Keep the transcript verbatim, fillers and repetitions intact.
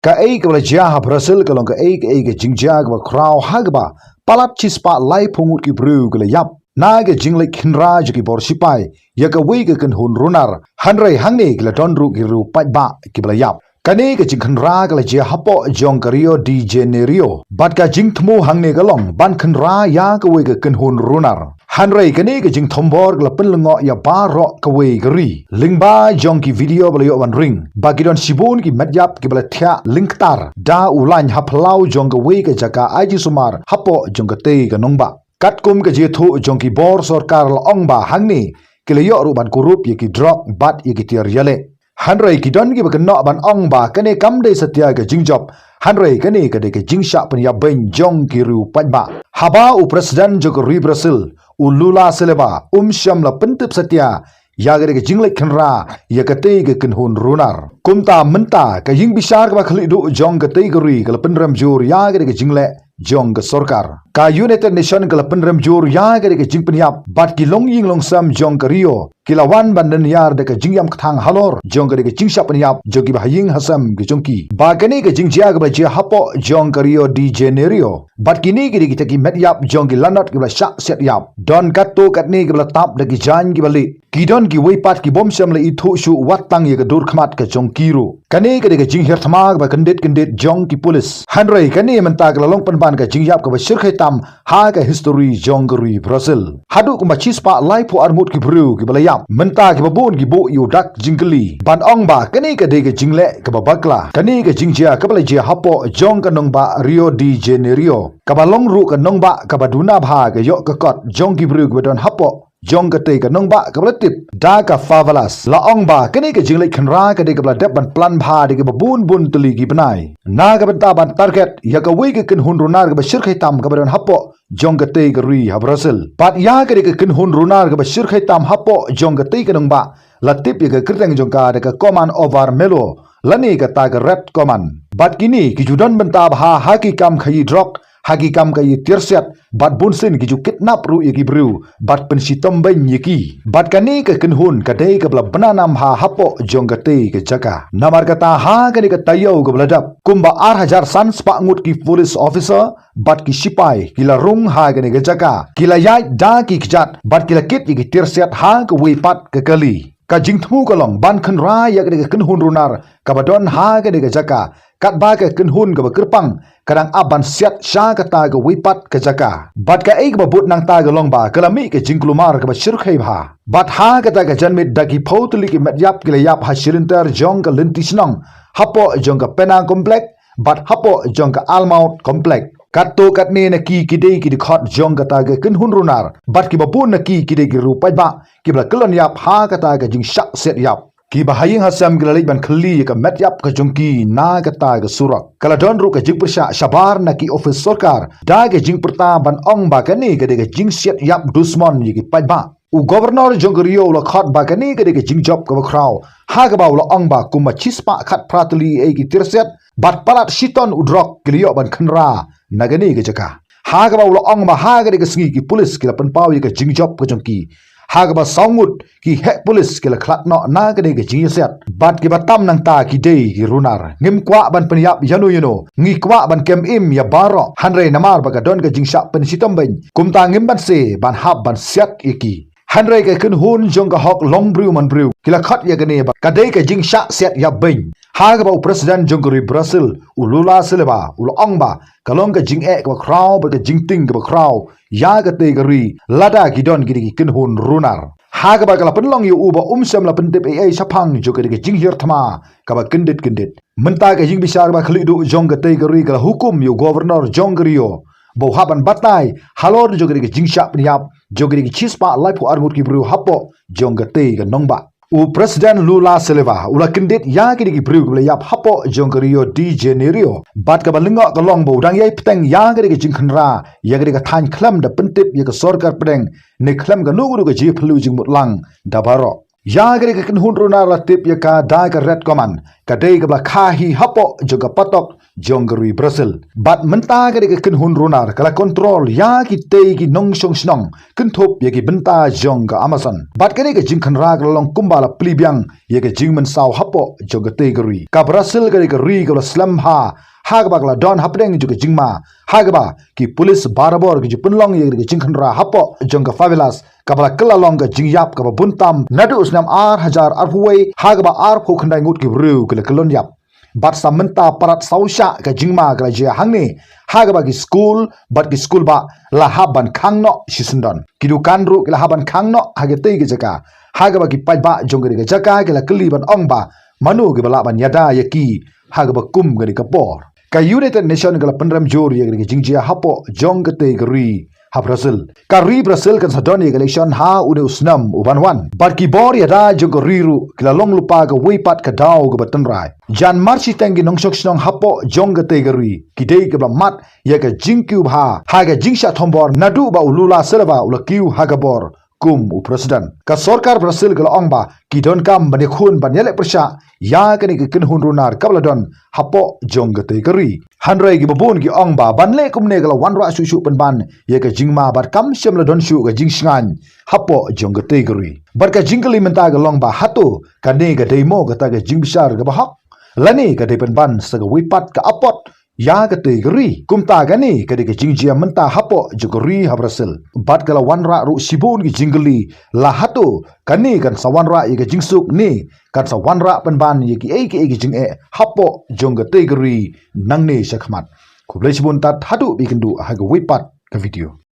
Kaei kaba la jia ha Brazil ka long kaei kaei ka jingjia kaba khraw ha kaba palat shispah laiphew ngut ki briew ki la ïap na ka jingleit khynra jong ki bor sipai ïa kawei ka kynhun runar. Hynrei hangne ki la don ruh ki riew paidbah kiba la ïap. Kane ka jingkhynra ka la jia hapoh jong ka Rio de Janeiro. Bad ka jingthmu hangne ka long ban khynra ïa kawei ka kynhun runar. Hynrei kane ka jingthombor ka la pynlyngngoh ïa baroh kawei ka ri. Lyngba jong ki video ba la ïoh ban ring, ba ki don shibun ki met ïap kiba la thiah lyngktar da u lain ha phyllaw jong kawei ka jaka ai jingsumar hapoh jong katei ka nongbah. Katkum ka jingïathuh jong ki bor sorkar la ong ba hangne ki la ïoh ruh ban kurup ïa ki drok bad ïa ki tiar ïaleh. Hynrei ki don kiba kynnoh ban ong ba kane kam dei satia ka jingjop, hynrei kane ka dei ka jingshah pynïap beiñ jong ki riew paidbah. Haba u President jong ka ri Brazil, u Lula Silva, um shym la pyntip satia ïa kane ka jingleit khynra ïa katei ka kynhun runar. Kumta mynta ka ïingbishar kaba khlei duh jong katei ka ri ka la pynrem jur ïa kane ka jingleh jong ka sorkar. Ka United Nation ka la pynrem jur ïa kane ka jingpynïap bad ki longïing longsem jong ka Rio ki la wan ban dynñiar da ka jingïam kthang halor jong kane ka jingshah pynïap jong kiba ha ïing ha sem ka jong ki. Ba kane ka jingjia kaba la jia hapoh jong ka Rio de Janeiro. Bad kine ki dei kita ki met ïap jong ki lanot kiba la shah siat ïap. Don katto katne kiba la tap da ki jaiñ kiba lieh. Ki don kiwei pat ki bym shym la ithuh shuh wat tang ïa ka dur khmat ka jong ki ruh. Kane ka dei ka jinghiar thma kaba kyndit kyndit jong ki pulis. Hynrei kane mynta ka la long pynban ka jingïap kaba shyrkhei tam ha ka history jong ka ri Brazil. Haduh kumba shispah laiphew arngut ki briew kiba la ïap. Mynta kiba bun ki buh ïa u dak jingkylli ban ong ba kane ka dei ka jingleh kaba bakla. Kane ka jingjia kaba la jia hapoh jong ka nongbah Rio de Janeiro, kaba long ruh ka nongbah kaba duna bha ka ïoh ka kot jong ki briew kiba don hapoh jong katei ka nongbah kaba la tip da ka favelas. La ong ba kane ka jingleit khynra ka dei kaba la dep ban plan bha da kiba bun bun tylli ki bnai na ka bynta ban target ïa kawei ka kynhun runar kaba shyrkhei tam kaba don hapoh jong katei ka ri ha Brazil. Bad ïa kane ka kynhun runar kaba shyrkhei tam hapoh jong katei ka nongbah la tip ïa ka kyrteng jong ka da ka Commando Vermelho lane kata ka Red Commando. Bad kine ki ju don bynta bha ha ki kam khaïi drok, ha ki kam khaïi tiar siat, bad bunsien ki ju kidnap ruh ïa ki briew bad pynshitom beiñ ïa ki. Bad kane ka kynhun ka dei kaba la bna nam bha hapoh jong katei ka jaka. Namar kata ha kane ka taïew kaba la dep, kumba ar hajar san spah ngut ki police officer bad ki sipai ki la rung ha kane ka jaka. Ki la ïaid da ki kjat bad ki la kit ïa ki tiar siat ha kawei pat ka kali. Ka jingthmu ka long ban khynra ïa kane ka kynhun runar kaba don ha kane ka jaka, katba ka kynhun kaba kyrpang ka dang ap ban siat sha kata kawei pat ka jaka. Bad kaei kaba bud nangta ka long ba ka la mih ka jingkulmar kaba shyrkhei bha. Bad ha kata ka janmiet da ki phew tylli ki met ïap ki la ïap ha shi lynter jong ka lynti shnong, hapoh jong ka Penang Complex bad hapoh jong ka Almau Complex. Katto katne na ki ki dei ki dkhot jong kata ka kynhun runar, bad kiba bun na ki ki dei ki riew paidbah kiba la kyllon ïap ha kata ka jingshah siat ïap. Kiba ha ïing ha sem ki la leit ban khylli ïa ka met ïap ka jong ki na kata ka surok. Ka la don ruh ka jingpyrshah shabar na ki ophis sorkar da ka jingpyrta ban ong ba kane ka dei ka jingsiat ïap dusmon ïa ki paidbah. U Governor jong ka Rio u la khot ba kane ka dei ka jingjop kaba khraw, ha kaba u la ong ba kumba shispah khatphra tylli ïa ki tiar siat bad palat shiton u drok ki la ïoh ban khynra na kane ka jaka. Ha kaba u la ong ba ha kane ka sngi ki pulis ki la pynpaw ïa ka jingjop ka jong ki, ha kaba saw ngut ki heh pulis ki la khlad noh na kane ka jingïasiat. Bad kiba tam nangta ki dei ki runar. Ngim kwah ban pynïap ïano ïano, ngi kwah ban kem im ïa baroh, hynrei namar ba ka don ka jingshah pynshitom beiñ, kumta ngim banse ban hap ban siat ïa ki. Hynrei ka kynhun jong ka hok long briew man briew ki la khot ïa kane ba ka dei ka jingshah siat ïap beiñ. Ha kaba u President jong ka ri Brazil, u Lula Silva, u la ong ba ka long ka jingeh kaba khraw bad ka jingtieng kaba khraw ïa katei ka ri lada ki don ki dei ki kynhun runar. Ha kaba ka la pynlong ïa u ba um shym la pyntip ei ei shaphang jong ka dei ka jinghiar thma kaba kyndit kyndit. Mynta ka ïingbishar ba khlieh duh jong katei ka ri ka la hukum ïa u Governor jong ka Rio ba u hap ban batai halor jong katei ka jingshah pynïap jong katei ka shispah laiphew arngut ki briew hapoh jong katei ka nongbah. U President Lula Silva u la kyndit ïa katei ki briew kiba la ïap hapoh jong ka Rio de Janeiro. Bad kaba lyngngoh ka long ba u dang ïai bteng ïa katei ka jingkhynra ïa katei ka thaiñ khlem da pyntip ïa ka sorkar pdeng ne khlem kano kano ka jingphylliew jingmut lang da baroh. Ïa katei ka kynhun runar la tip ïa ka da ka Red Commando, ka dei kaba la kha hi hapoh jong ka patok jong ka ri Brazil. Bad mynta ka dei ka kynhun runar ka la kontrol ïa kitei ki nongshong shnong kynthup ïa ki bynta jong ka Amazon. Bad ka dei ka jingkhynra ka la long kumba la plie biang ïa ka jingmynsaw hapoh jong katei ka ri. Ka Brazil ka dei ka ri kaba la slem ha, ha kaba ka la don hapdeng jong ka jingma, ha kaba ki pulit barabor ki ju pynlong ïa ka jingkhynra hapoh jong ka favelas, kaba la kylla long ka jingïap kaba bun tam naduh u snem ar hajar arphew wei, ha kaba arphew khyndai ngut ki briew ki la kyllon ïap. Bad sa mynta palat saw shah ka jingma ka la jia hangne, ha kaba ki skul bad ki skul bah la hap ban khang noh shisyndon. Ki dukan ruh ki la hap ban khang noh ha katei ka jaka, ha kaba ki paidbah jong katei ka jaka ki la kylli ban ong ba mano kiba lah ban ïada ïa ki ha kaba kum katei ka por. Ka United Nation ka la pynrem jur ïa katei ka jingjia hapoh jong katei ka ri ha Brazil. Ka ri Brazil kan sa don ïa ka election ha une u snem u ban wan. Bad ki bor ïada jong ka ri ruh ki la long lypa kawei pat ka daw kaba tynrai. Jan mar shiteng ki nongshong shnong hapoh jong katei ka ri ki dei kiba la mad ïa ka jingkiew bha ha ka jingshah thombor naduh ba u Lula Silva u la kiew ha ka bor kum u president. Ka sorkar Brazil ka la ong ba ki donkam ban ïakhun ban ïaleh pyrshah ïa kane ka kynhun runar kaba la don hapoh jong katei ka ri. Hynrei kiba bun ki ong ba ban leh kumne ka la wanrah shuh shuh pynban ïa ka jingma bad kam shym la don shuh ka jingshngaiñ hapoh jong katei ka ri. Bad ka jingkylli mynta ka long ba hato kane ka dei mo kata ka jingbishar kaba hok, lane ka dei pynban sa kawei pat ka apot ïa katei ka ri. Kumta kane ka dei ka jingjia mynta hapoh jong ka ri ha Brazil. Bad ka la wanrah ruh shibun ki jingkylli, la hato kane kan sa wanrah ïa ka jingsuk ne kan sa wanrah pynban ïa kiei kiei ki jingeh hapoh jong katei ka ri nangne shakhmat. Khublei shibun tad, haduh ba ïakynduh ha kawei pat ka video.